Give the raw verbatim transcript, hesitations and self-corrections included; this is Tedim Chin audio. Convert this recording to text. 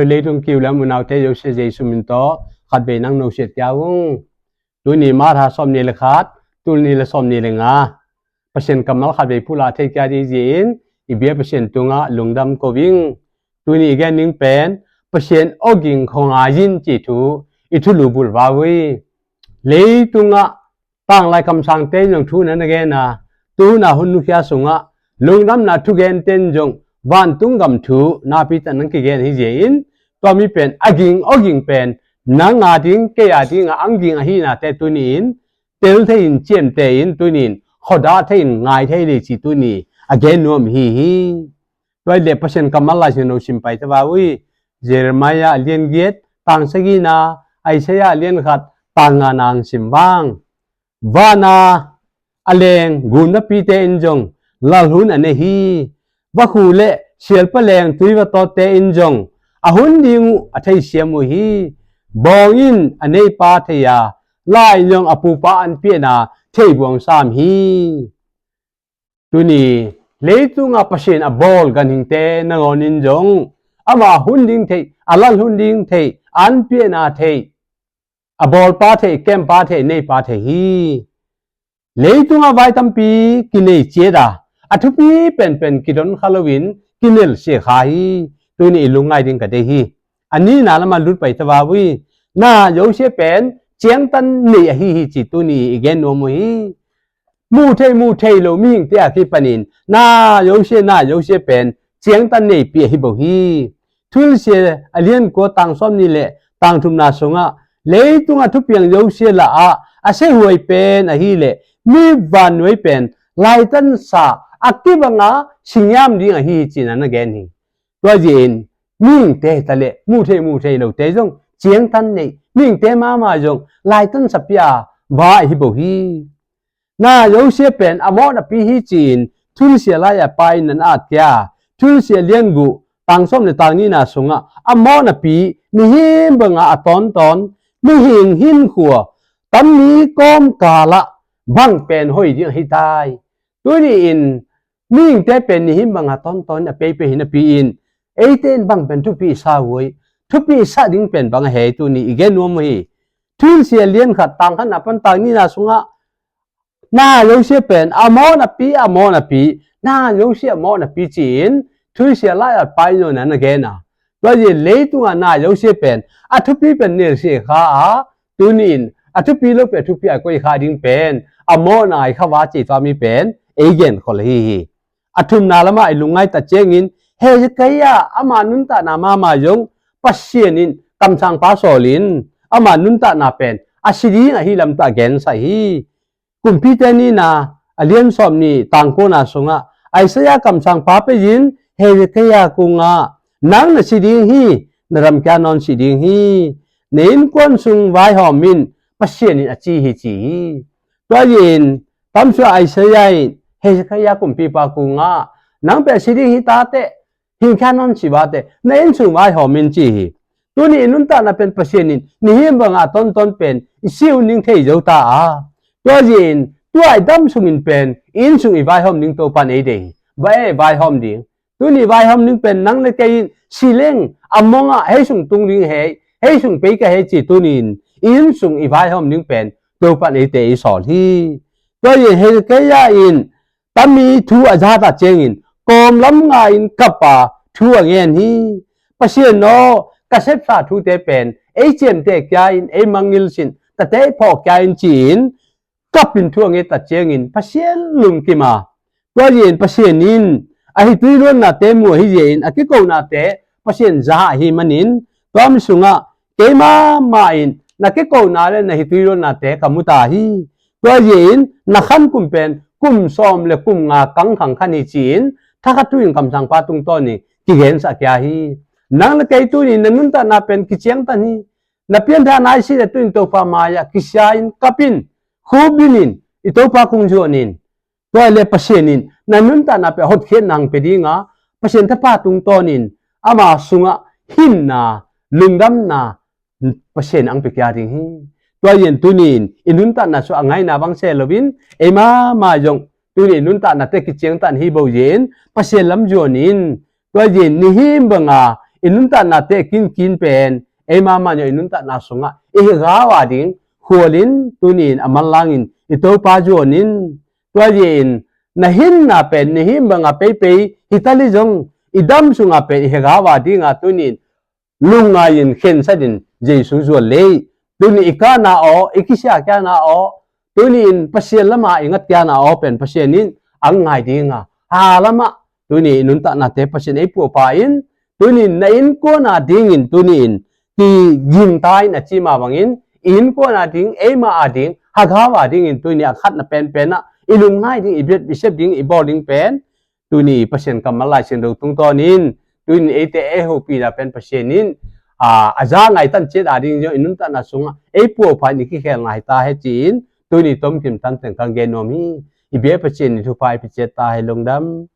Leitung kiu le unaute Joseph Jesu min tawh khatvei nang no siat kia ung. Tuni March sawm ni le khat, tul ni le sawm ni le nga. Pasian kammal khatvei pulak thei kia di zin i bia Pasian tungah lungdam ko ing. Tuni i gen ning pen Pasian awging khongai in ci thu i thulu bulva ui. Leitungah tanglai kamsangte in zong thu nan a gen a, tuhuna hun nukhia sungah lungdamna thugen ten zong vantung gam thu napi tan nan kigen hi zia in, tua mi pen a ging aw ging pen nang a ding kei a ding a ang ging ahi nate tuni in tel thei in ciamte in tuni in khuadah thei in ngai thei lei ci tuni a gen nuam hi hi. Tua i le Pasian kammal lai sin no sim pai tava ui. Jeremiah a lian giat tang sagina, Isaiah a lian khat tang nga nang sim vang. Vana a leng gumnapite in zong lalhun a nei hi. Vakhu le sialpa leng tui va tawtte in zong a hun ding uh a theisiam uh hi. Bawng in a neipa thei a, lai in zong a pupa an piana thei buang sam hi. Tuni leitungah Pasian a bawl ganhingte nangawn in zong ama hun ding thei, a lal hun ding thei, an piana thei, a bawlpa thei, kempa thei, neipa thei hi. Leitungah vai tampi kinei ciat a, a thupi penpen kidon kha loin kinel sia kha hi. Tuni i lungngai ding ka dei hi. A nina lamah lut pai tava ui. Na Joseph pen ciangtan nei ahi hi ci tuni i gen nuam uh hi. Muh thei muh thei lo mihingte a kipanin na Joseph na Joseph pen ciangtan neipi ahi bo hi. Thuhilhsia a lian kua tang sawm ni le tang thumna sungah leitungah thupiang Joseph lah ah a siahuai pen ahi le mi vannuai pen laitansa a kibanga singiam ding ahi hi cina na gen hi. Tua zin mihingte hi ta le muh thei muh thei lote zong ciangtan nei, mihingte mama zong laitansa pia va ahi bo hi. Na Joseph pen a mawhnapi hi ci-in Thuhilhsia lai-ah pa in nan at kia. Thuhilhsia lianguh tang sawm le tang nina sungah a mawhnapi mihing banga a tawntawn mihing hinkhua tammi kawmkalah bang pen hoi ding ahi tai. Tuni in mihingte pen nihim banga tawntawn a peipei hi napi in eite in bang pen thupi sa huai, thupi sa ding pen bang a hei tuni i gen nuam uh hi. Thuhilhsia lian khat tang khatna pan tang nina sungah na Joseph pen a mawhnapi a mawhnapi, na Joseph a mawhnapi ci-in Thuhilhsia lai-at pa in zong nan a gen a. Tua zin leitungah na Joseph pen a thupi pen nelsia kha a, tuni in a thupi lo pen a thupi a koi kha ding pen a mawhna ai kha va ci tua mi pen ei gen khol hi hi. A thumna lamah i lungngai ta ciangin Hezekiah ama nuntakna mama zong Pasian in kamsangpa sawlin ama nuntakna pen a si ding ahi lamtah gensa hi. Kumpite nina a lian sawm ni tang kuana sungah Isaiah kamsangpa peiin Hezekiah kungah nang na si ding hi, na ramkia nawn si ding hi, na innkuan sung vaihawm in Pasian in a ci hi ci hi. Tua in tamsua Isaiah in Hezekiah kumpipa kungah nang peh si ding hi tate, hingkhia nawn si vate, na inn sung vaihawm in ci hi. Tuni i nuntakna pen Pasian in nihim bangah tonton pen i si uh ning thei zo ta a. Tua zin tua i dam sungin pen i inn sung i vaihawm ning Topan ei dei hi. Va e vaihawm ding. Tuni vaihawm ning pen nang le kei in si leng a mongah hei sung tung ding hei, hei sung pei ka hei ci tunin i inn sung i vaihawm ning pen Topan eite i sawl hi. Tua zin Hezekiah in tami thu a zat a ciangin kawmlam nga in kap a thu a ngen hi. Pasian aw, ka sepsa thute pen ei ciamteh kia in, ei mangngilh sin, tate ei phawk kia in ci-in kap in thu a nget a ciangin Pasian lungkim a. Tua zin Pasian in a hi tui luannate mu ahi zia in a kikonate Pasian za ahi manin tua mi sungah keima mah in na kikona le na hi tui luannate ka mu ta hi. Tua zia in na khan kum pen kum sawm le kum nga kangkhang khan hi ci-in thakhat thu in kamsangpa tungtawn in kigensak kia hi. Nang le kei tunin na nuntakna pen kiciangtan hi. Na pianthakna i si le tunin Topa mai-ah kisia in kap in, khupbin in i Topa kung zuan in. Tua le Pasian in na nuntakna pen hotkhiatna ang pe dinga Pasian thapa tungtawn in ama sungah hinna, lungdamna Pasian ang pe kia ding hi. Tua zin tunin i nuntakna sung a ngaina bang se loin eima ma zong tuni i nuntaknate kiciangtan hi bo zin Pasian lam zuan in. Tua zin nihim banga i nuntaknate kinkin pen, eima mah in i nuntakna sungah i hegau a ding khualin, tuni in a manlangin i Topa zuanin, tua hi-in na hinna pen na hin banga peipei hi tali zong, i dam sunga pen i hegau a dinga tuni in lungngai-in khensatin Jesu zual lei. Tuni i kana aw, i kisiakiana aw, tuni in Pasian lama i ngatkiana aw pen Pasian in ang ngai dinga, ha lama tuni i nuntaknate Pasian ei puapha in, tuni in na innkuana dingin tuni in kigingta in a cima bangin, i innkuana ding, eima a ding, hagau a dingin tuni a khatna penpenah i lungngai ding, i biat i sep ding, i bawl ding pen tuni Pasian kammal Lai Siangtho tungtawnin, tuni eite ei hopihna pen Pasian in a, a za ngai tan ciat a ding zong i nuntakna sungah ei puapha in i kikhel ngai ta he ci-in, tuni tomkim tanteng kan gen nuam hi. I bia Pasian in thupha i piciat ta he lungdam.